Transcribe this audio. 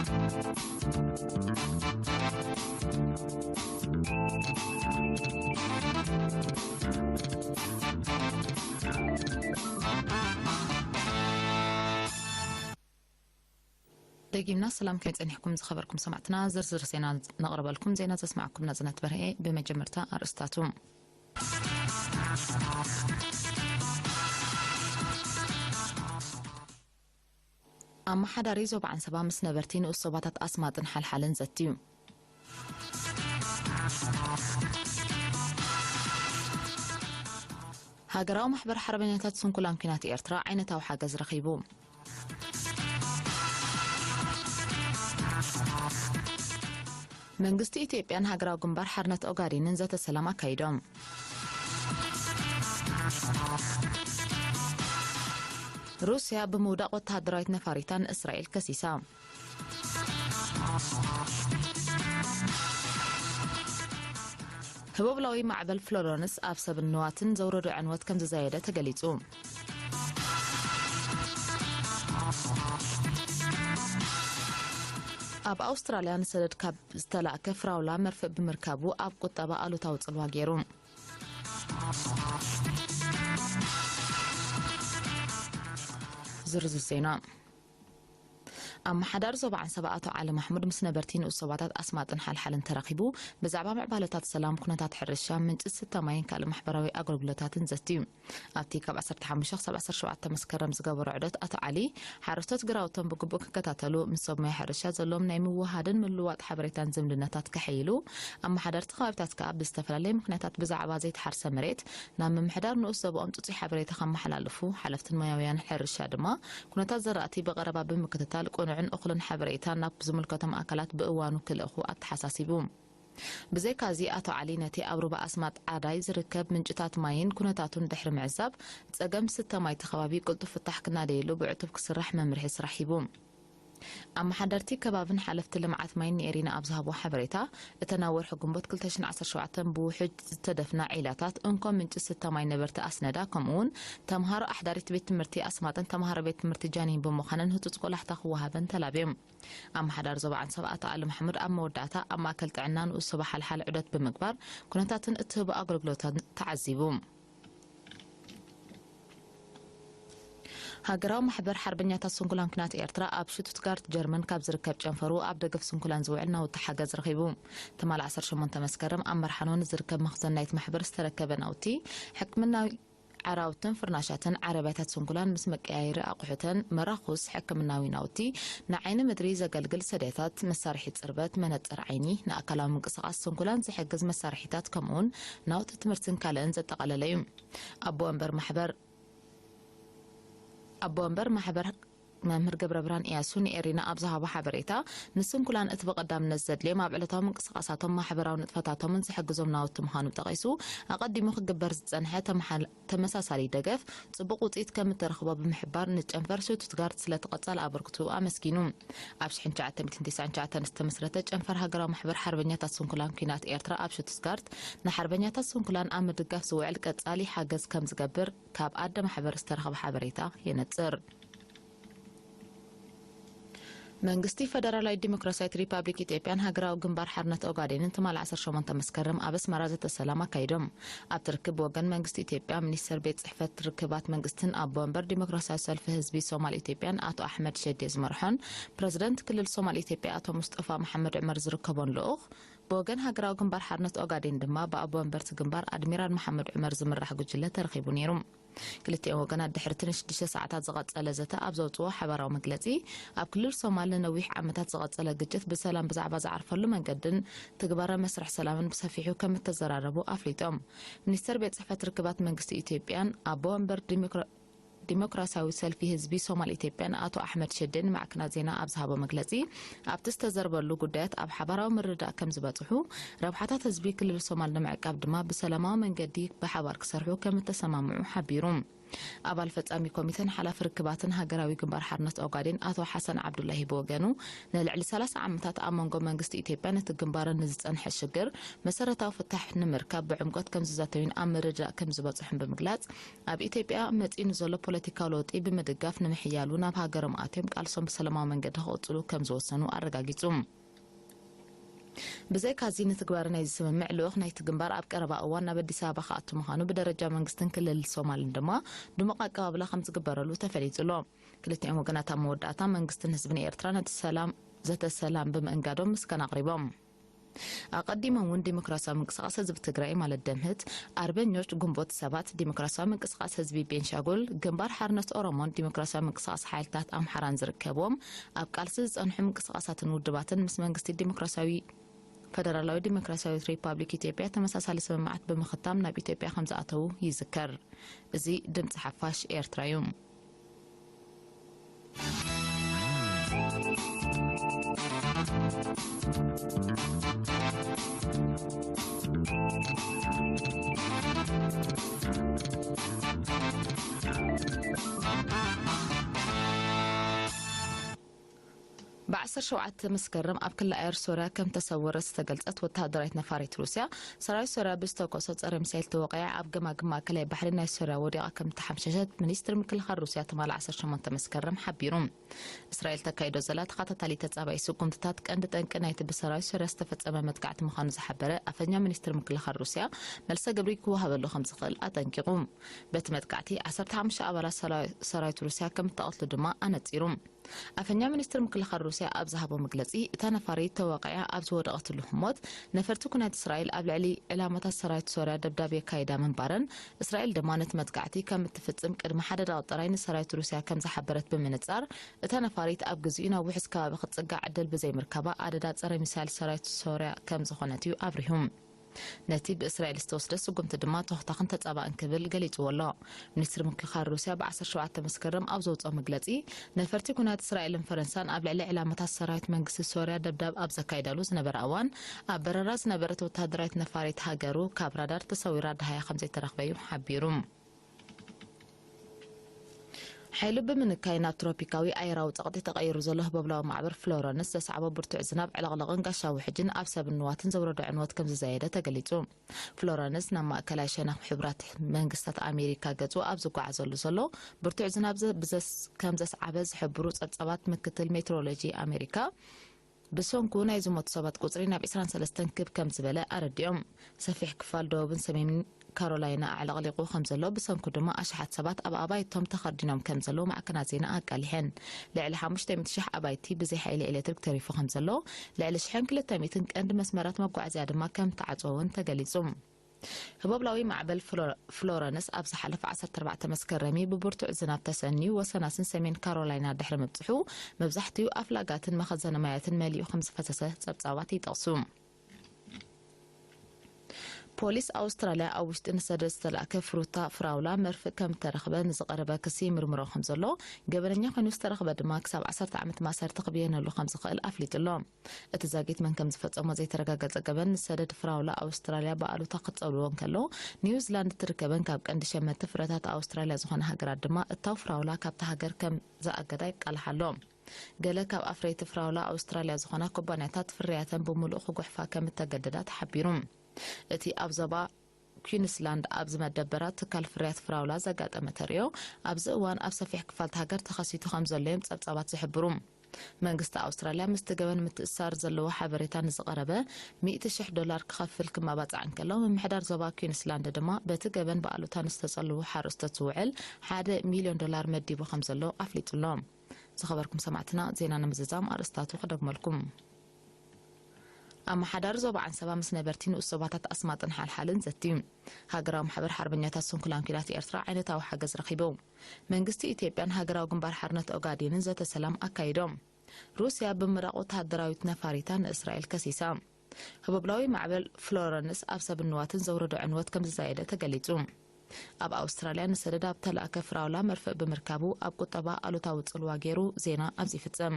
ደጊምና ሰላም ከመይ ጸኒሕኩም ዝኸበርኩም ሰማዕትና፣ ዝርዝር ዜና ነቕርበልኩም። ዜና ዘስማዕኩም ናጽነት በርሄ። ብመጀመርታ ኣርእስታቱ። ኣመሓዳሪ ዞባ ዓንሰባ ምስ ነበርቲ ንኡስ ዞባታት ኣስማጥን ሓልሓልን ዘትዩ። ሃገራዊ ማሕበር ሓርበኛታት ስንኩላን ኲናት ኤርትራ ዓይነታዊ ሓገዝ ረኺቡ። መንግስቲ ኢትዮጵያን ሃገራዊ ግንባር ሓርነት ኦጋዴንን ዘተ ሰላም ኣካይዶም። ሩስያ ብምውዳቕ ወተሃደራዊት ነፋሪታ ንእስራኤል ከሲሳ። ህቦብላዊ ማዕበል ፍሎረንስ ኣብ ሰብን ንዋትን ዘውረዶ ዕንወት ከም ዝዛየደ ተገሊጹ። ኣብ ኣውስትራልያ ንሰደድ ካብ ዝተላእከ ፍራውላ መርፍእ ብምርካቡ ኣብ ቁጠባ ኣሉታዊ ጽልዋ ገይሩ። ዝርዝር ዜና። ኣመሓዳሪ ዞባ ዓንሰባ ኣቶ ዓሊ ማሕሙድ ምስ ነበርቲ ንኡስ ዞባታት ኣስማጥን ሓልሓልን ተራኺቡ ብዛዕባ ምዕባለታት ሰላም፣ ኩነታት ሕርሻ፣ ምንጪ ዝስተ ማይን ካልእ ማሕበራዊ ኣገልግሎታትን ዘትዩ። ኣብቲ ካብ ዓሰርተ ሓሙሽተ ክሳብ ዓሰርተ ሸውዓተ መስከረም ዝገበሮ ዑደት ኣቶ ዓሊ፣ ሓረስቶት ግራውቶም ብግቡእ ክከታተሉ፣ ምስ ሰብ ሞያ ሕርሻ ዘለዎም ናይ ምውህሃድን ምልውዋጥ ሓበሬታን ዝምድናታት ከሐይሉ፣ ኣመሓደርቲ ከባቢታት ከኣ ብዝተፈላለየ ምኽንያታት ብዛዕባ ዘይተሓርሰ መሬት ናብ ምምሕዳር ንኡስ ዞባኦም ጽጹይ ሓበሬታ ከመሓላልፉ፣ ሓለፍትን ሞያውያን ሕርሻ ድማ ኩነታት ዘራእቲ ብቐረባ ብምክትታል ቅኑዕን እኹልን ሓበሬታ ናብ ዝምልከቶም ኣካላት ብእዋኑ ክልእኹ ኣተሓሳሲቡ። ብዘይካዚ ኣቶ ዓሊ ነቲ ኣብ ሩባ ኣስማጥ ዓዳይ ዝርከብ ምንጭታት ማይን ኩነታቱን ድሕሪ ምዕዛብ፣ ጸገም ዝስተ ማይ እቲ ከባቢ ቅልጡፍ ፍታሕ ክናደየሉ ብዕቱብ ክስራሕ መምርሒ ስራሕ ሂቡ። ኣመሓደርቲ ከባብን ሓለፍቲ ልምዓት ማይን ንኤሪና ኣብ ዝሃብዎ ሓበሬታ፣ እተን ኣብ ወርሒ ግንቦት ክልተ ሽሕን ዓሰርተ ሸውዓተን ብውሕጅ ዝተደፍና ዒላታት እንኮ ምንጪ ዝስተ ማይ ነበርቲ ኣስነዳ፣ ከምኡ'ውን ተምሃሮ ኣሕዳሪት ቤት ትምህርቲ ኣስማጥን ተምሃሮ ቤት ትምህርቲ ጃኒን ብምዃነን ህጹጽ ቆላሕታ ክወሃበን ተላብዮም። ኣመሓዳሪ ዞባ ዓንሰባ ኣቶ ኣሊ መሓመድ ኣብ መወዳእታ ኣብ ማእከል ጥዕና ንኡስ ዞባ ሓልሓል ዑደት ብምግባር ኩነታትን እትህቦ ኣገልግሎታትን ተዓዚቡ። ሃገራዊ ማሕበር ሓርበኛታት ስንኩላን ኲናት ኤርትራ ኣብ ሽቱትጋርት ጀርመን ካብ ዝርከብ ጨንፈሩ ኣብ ደገፍ ስንኩላን ዝውዕል ናውቲ ሓገዝ ረኺቡ። ትማሊ ዓሰርተ ሸሞንተ መስከረም ኣብ መርሓኖ ንዝርከብ መኽዘን ናይቲ ማሕበር ዝተረከበ ናውቲ ሕክምናዊ ዓራውትን ፍርናሻትን ዓረብያታት ስንኩላን ምስ መቀያየሪ ኣቑሑተን መራኹስ ሕክምናዊ ናውቲ ንዓይኒ ምድሪ ዘገልግል ሰደታት፣ መሳርሒ ጽርበት፣ መነጽር ዓይኒ፣ ንኣካላዊ ምንቅስቓስ ስንኩላን ዝሕግዝ መሳርሒታት ከምኡውን ናውቲ ትምህርትን ካልእን ዘጠቓለለ እዩ። ኣቦ ወንበር ማሕበር ኣቦ ወንበር ማሕበር መምህር ገብረብርሃን ኢያሱ ንኤሪና ኣብ ዝሃቦ ሓበሬታ፣ ንስንኩላን እቲ ብቐዳምነት ዘድልዮም ኣብ ዕለታዊ ምንቅስቓሳቶም ማሕበራዊ ንጥፈታቶምን ዝሕግዞም ናውቲ ምዃኑ ጠቒሱ፣ ኣቐዲሙ ክግበር ዝጸንሐ ተመሓል-፣ ተመሳሳሊ ደገፍ ጽቡቕ ውጽኢት ከም እተረኽቦ ብምሕባር፣ ንጨንፈር ሽቱትጋርት ስለቲ ቀጻሊ ኣበርክትኡ ኣመስጊኑ። ኣብ ሽሕን ትሽዓተ ሚእትን ተስዓን ትሽዓተን ዝተመስረተ ጨንፈር ሃገራዊ ማሕበር ሓርበኛታት ስንኩላን ኲናት ኤርትራ ኣብ ሽቱትጋርት ንሓርበኛታት ስንኩላን ኣብ ምድጋፍ ዝውዕል ቀጻሊ ሓገዝ ከም ዝገብር ካብ ኣደ ማሕበር ዝተረኸበ ሓበሬታ የነጽር። መንግስቲ ፈደራላዊት ዲሞክራሲያዊት ሪፓብሊክ ኢትዮጵያን ሃገራዊ ግንባር ሓርነት ኦጋዴንን ትማሊ ዓሰርተ ሸሞንተ መስከረም ኣብ ኣስመራ ዘተ ሰላም ኣካይዶም። ኣብቲ ርክብ ብወገን መንግስቲ ኢትዮጵያ ሚኒስተር ቤት ጽሕፈት ርክባት መንግስትን ኣቦ ወንበር ዲሞክራሲያዊ ሰልፊ ህዝቢ ሶማል ኢትዮጵያን ኣቶ ኣሕመድ ሸዴ ዝመርሖን ፕረዚደንት ክልል ሶማል ኢትዮጵያ ኣቶ ሙስጠፋ መሓመድ ዑመር ዝርከቦን ልኡኽ፣ ብወገን ሃገራዊ ግንባር ሓርነት ኦጋዴን ድማ ብኣቦ ወንበርቲ ግንባር ኣድሚራል መሓመድ ዑመር ዝምራሕ ጉጅለ ተረኺቡ ነይሩ። ክልቲኦም ወገናት ድሕሪ እቲ ንሽዱሽተ ሰዓታት ዝቐጸለ ዘተ ኣብ ዘውጽዎ ሓባራዊ መግለጺ፣ ኣብ ክልል ሶማል ንነዊሕ ዓመታት ዝቐጸለ ግጭት ብሰላም ብዛዕባ ዝዓርፈሉ መንገድን ትግባረ መስርሕ ሰላምን ብሰፊሑ ከም እተዘራረቡ ኣፍሊጦም። ሚኒስተር ቤት ጽሕፈት ርክባት መንግስቲ ኢትዮጵያን ኣቦ ወንበር ዲሞክራ-፣ ዲሞክራሲያዊ ሰልፊ ህዝቢ ሶማል ኢትዮጵያን ኣቶ ኣሕመድ ሸዴ ንማዕከናት ዜና ኣብ ዝሃቦ መግለጺ፣ ኣብቲ ዝተዘርበሉ ጉዳያት ኣብ ሓባራዊ ምርድዳእ ከም ዝበጽሑ፣ ረብሓታት ህዝቢ ክልል ሶማል ንምዕቃብ ድማ ብሰላማዊ መንገዲ ብሓባር ክሰርሑ ከም እተሰማምዑ ሓቢሩ። ኣባል ፈጻሚ ኮሚተን ሓላፊ ርክባትን ሃገራዊ ግንባር ሓርነት ኦጋዴን ኣቶ ሓሰን ዓብዱላሂ ብወገኑ፣ ንልዕሊ ሰላሳ ዓመታት ኣብ መንጎ መንግስቲ ኢትዮጵያን እቲ ግንባርን ንዝጸንሐ ሽግር መሰረታዊ ፍታሕ ንምርካብ ብዕምቆት ከም ዝዘተዩን ኣብ ምርድዳእ ከም ዝበጽሑን ብምግላጽ፣ ኣብ ኢትዮጵያ መጺኡ ንዘሎ ፖለቲካዊ ለውጢ ብምድጋፍ ንምሕያሉ ናብ ሃገሮም ኣትዮም ቃልሶም ብሰላማዊ መንገዲ ክቕጽሉ ከም ዝወሰኑ ኣረጋጊጹ። ብዘይካዚ ንትግባረ ናይዚ ስምምዕ ልኡኽ ናይቲ ግንባር ኣብ ቀረባ እዋን ናብ ኣዲስ ኣበባ ክኣቱ ምዃኑ ብደረጃ መንግስትን ክልል ሶማልን ድማ ድሙቕ ኣቀባብላ ከም ዝግበረሉ ተፈሊጡ ኣሎ። ክልቲኦም ወገናት ኣብ መወዳእታ መንግስትን ህዝብን ኤርትራ ነቲ ሰላም ዘተ ሰላም ብምእንጋዶም ምስጋና ኣቕሪቦም። ኣቐዲሞም እውን ዲሞክራሲያዊ ምንቅስቃስ ህዝቢ ትግራይ ማለት ደምህት፣ ኣርበኞች ግንቦት ሰባት፣ ዲሞክራሲያዊ ምንቅስቃስ ህዝቢ ቤንሻጉል፣ ግንባር ሓርነት ኦሮሞን ዲሞክራሲያዊ ምንቅስቃስ ሓይልታት ኣምሓራን ዝርከብዎም ኣብ ቃልሲ ዝጸንሑ ምንቅስቃሳትን ውድባትን ምስ መንግስቲ ዲሞክራሲያዊ ፈደራላዊ ዲሞክራሲያዊት ሪፓብሊክ ኢትዮጵያ ተመሳሳሊ ስምምዓት ብምኽታም ናብ ኢትዮጵያ ከም ዝኣተዉ ይዝከር። እዚ ድምፂ ሓፋሽ ኤርትራ እዩ። ብ ዓሰርተ ሸውዓተ መስከረም ኣብ ክልል ኣየር ሶርያ ከም ተሰወረ ዝተገልጸት ወተሃደራዊት ነፋሪት ሩስያ፣ ሰራዊት ሶርያ ብዝተኮሶ ጸረ ሚሳይል ተወቒዓ ኣብ ገማግም ማእከላይ ባሕሪ ናይ ሶርያ ወዲቓ ከም ዝተሓምሸሸት ሚኒስትሪ ምክልኻል ሩስያ ትማሊ ዓሰርተ ሸሞንተ መስከረም ሓቢሩ። እስራኤል ተካይዶ ዘላ ተኸታታሊ ተጻባኢ ስጉምትታት ቀንዲ ጠንቂ ናይቲ ብሰራዊት ሶርያ ዝተፈጸመ መጥቃዕቲ ምዃኑ ዝሓበረ ኣፈኛ ሚኒስትሪ ምክልኻል ሩስያ፣ መልሰ ግብሪ ክወሃበሉ ከም ዝኽእል ኣጠንቂቑ። በቲ መጥቃዕቲ ዓሰርተ ሓሙሽተ ኣባላት ሰራዊ-፣ ሰራዊት ሩስያ ከም እተቐትሉ ድማ ኣነጺሩ። ኣፈኛ ሚኒስትሪ ምክልኻል ሩስያ ኣብ ዝሃቦ መግለጺ፣ እታ ነፋሪት ተወቒዓ ኣብ ዝወደቐትሉ ህሞት፣ ነፈርቲ ኲናት እስራኤል ኣብ ልዕሊ ዕላማታት ሰራዊት ሶርያ ደብዳብ የካይዳ ምንባረን፣ እስራኤል ድማ ነቲ መጥቃዕቲ ከም እትፍጽም ቅድሚ ሓደ ደቒቕ ጥራይ ንሰራዊት ሩስያ ከም ዝሓበረት ብምንጻር፣ እታ ነፋሪት ኣብ ግዜኡ ናብ ውሑስ ከባቢ ክትጽጋዕ ዕድል ብዘይምርካባ ኣደዳ ጸረ ሚሳይል ሰራዊት ሶርያ ከም ዝኾነት እዩ ኣብሪሁ። ነቲ ብእስራኤል ዝተወስደ ስጉምቲ ድማ ተኹታኽን ተጻባእን ክብል ገሊጽዎ ኣሎ። ሚኒስትሪ ምክልኻል ሩስያ ብ ዓሰርተ ሸውዓተ መስከረም ኣብ ዘውጽኦ መግለጺ፣ ነፈርቲ ኲናት እስራኤልን ፈረንሳን ኣብ ልዕሊ ዕላማታት ሰራዊት መንግስቲ ሶርያ ደብዳብ ኣብ ዘካይዳሉ ዝነበረ እዋን፣ ኣብ በረራ ዝነበረት ወተሃደራዊት ነፋሪት ሃገሩ ካብ ራዳር ተሰዊራ ደሃያ ከም ዘይተረኽበ እዩ ሓቢሩ። ሓይሉ ብምንካይ ናብ ትሮፒካዊ ኣየራዊ ጸቕጢ ተቐይሩ ዘሎ ህቦብላዊ ማዕበል ፍሎረንስ ዘስዓቦ ብርቱዕ ዝናብ፣ ዕለቕለቕን ጋሻ ውሕጅን ኣብ ሰብን ንዋትን ዘውረዶ ዕንወት ከም ዝዘየደ ተገሊጹ። ፍሎረንስ ናብ ማእከላይ ሸነኽ ሕቡራት መንግስታት ኣሜሪካ ገጹ ኣብ ዝጓዓዘሉ ዘሎ ብርቱዕ ዝናብ ዘ-፣ ብዘስ-፣ ከም ዘስዓበ ዝሕብሩ ጸብጻባት ምክትል ሜትሮሎጂ ኣሜሪካ፣ ብሰንኩ ናይ ዝሞቱ ሰባት ቁጽሪ ናብ ዕስራን ሰለስተን ክብ ከም ዝበለ ኣረዲኦም። ሰፊሕ ክፋል ደቡብን ሰሜን ካሮላይና ኣዕለቕሊቑ ከም ዘሎ፣ ብሰንኩ ድማ ኣሽሓት ሰባት ኣብ ኣባይቶም ተኸርዲኖም ከም ዘለዉ ማዕከናት ዜና ኣቃሊሐን። ልዕሊ ሓሙሽተ ሚእቲ ሺሕ ኣባይቲ ብዘይ ሓይሊ ኤሌክትሪክ ተሪፉ ከም ዘሎ፣ ልዕሊ ሽሕን ክልተ ሚእትን ቀንዲ መስመራት መጓዓዝያ ድማ ከም ተዓጽወ እውን ተገሊጹ። ህቦብላዊ ማዕበል ፍሎ-፣ ፍሎረንስ ኣብ ዝሓለፈ ዓሰርተ ኣርባዕተ መስከረም ብብርቱዕ ዝናብ ተሰንዩ ወሰናስን ሰሜን ካሮላይና ድሕሪ ምብጽሑ፣ መብዛሕትኡ ኣፍላጋትን መኸዘኒ ማያትን መሊኡ ከም ዝፈሰሰ ጸብጻባት ይጠቕሱ። ፖሊስ ኣውስትራልያ ኣብ ውሽጢ ንሰደድ ዝተላእከ ፍሩታ ፍራውላ መርፍእ ከም እተረኽበ ንዝቐረበ ክሲ ይምርምሮ ከም ዘሎ፣ ገበነኛ ኮይኑ ዝተረኽበ ድማ ክሳብ ዓሰርተ ዓመት ማእሰርቲ ክብየነሉ ከም ዝኽእል ኣፍሊጡ ኣሎ። እቲ ዛጊት መን ከም ዝፈጸሞ ዘይተረጋገጸ ገበን፣ ንሰደድ ፍራውላ ኣውስትራልያ ብኣሉታ ክትጸልዎ እንከሎ፣ ኒውዚላንድ እትርከበን ካብ ቀንዲ ሸመትቲ ፍረታት ኣውስትራልያ ዝኾነ ሃገራት ድማ እታው ፍራውላ ካብታ ሃገር ከም ዝኣገዳ ይቃልሓ ኣሎ። ገለ ካብ ኣፍረይቲ ፍራውላ ኣውስትራልያ ዝኾና ኩባንያታት ፍርያተን ብምሉእ ክጉሕፋ ከም እተገደዳ ተሓቢሩ። እቲ ኣብ ዞባ ኲንስላንድ ኣብ ዝመደበራ ትካል ፍርያት ፍራውላ ዘጋጠመ ተርእዮ፣ ኣብዚ እዋን ኣብ ሰፊሕ ክፋል እታ ሃገር ተኸሲቱ ከም ዘሎ እዮም ጸብጻባት ዝሕብሩ። መንግስቲ ኣውስትራልያ ምስቲ ገበን ምትእስሳር ዘለዎ ሓበሬታ ንዝቐረበ ሚእቲ ሽሕ ዶላር ክኸፍል ክመባጻዕ እንከሎ፣ ምምሕዳር ዞባ ኲንስላንድ ድማ በቲ ገበን ብኣሉታ ንዝተጸልዉ ሓረስቶት ዝውዕል ሓደ ሚልዮን ዶላር መዲቡ ከም ዘሎ ኣፍሊጡ ኣሎ። ዝኸበርኩም ሰማዕትና፣ ዜና ንምዝዛም ኣርእስታቱ ክደግመልኩም። ኣመሓዳሪ ዞባ ዓንሰባ ምስ ነበርቲ ንኡስ ዞባታት ኣስማጥን ሓልሓልን ዘትዩ። ሃገራዊ ማሕበር ሓርበኛታት ስንኩላን ኲናት ኤርትራ ዓይነታዊ ሓገዝ ረኺቡ። መንግስቲ ኢትዮጵያን ሃገራዊ ግንባር ሓርነት ኦጋዴንን ዘተ ሰላም ኣካይዶም። ሩስያ ብምራቕ ወተሃደራዊት ነፋሪታ ንእስራኤል ከሲሳ። ህቦብላዊ ማዕበል ፍሎረንስ ኣብ ሰብን ንዋትን ዘውረዶ ዕንወት ከም ዝዛየደ ተገሊጹ። ኣብ ኣውስትራልያ ንሰደድ ኣብ ተላእከ ፍራውላ መርፍእ ብምርካቡ ኣብ ቁጠባ ኣሉታዊ ጽልዋ ገይሩ። ዜና ኣብዚ ይፍጸም።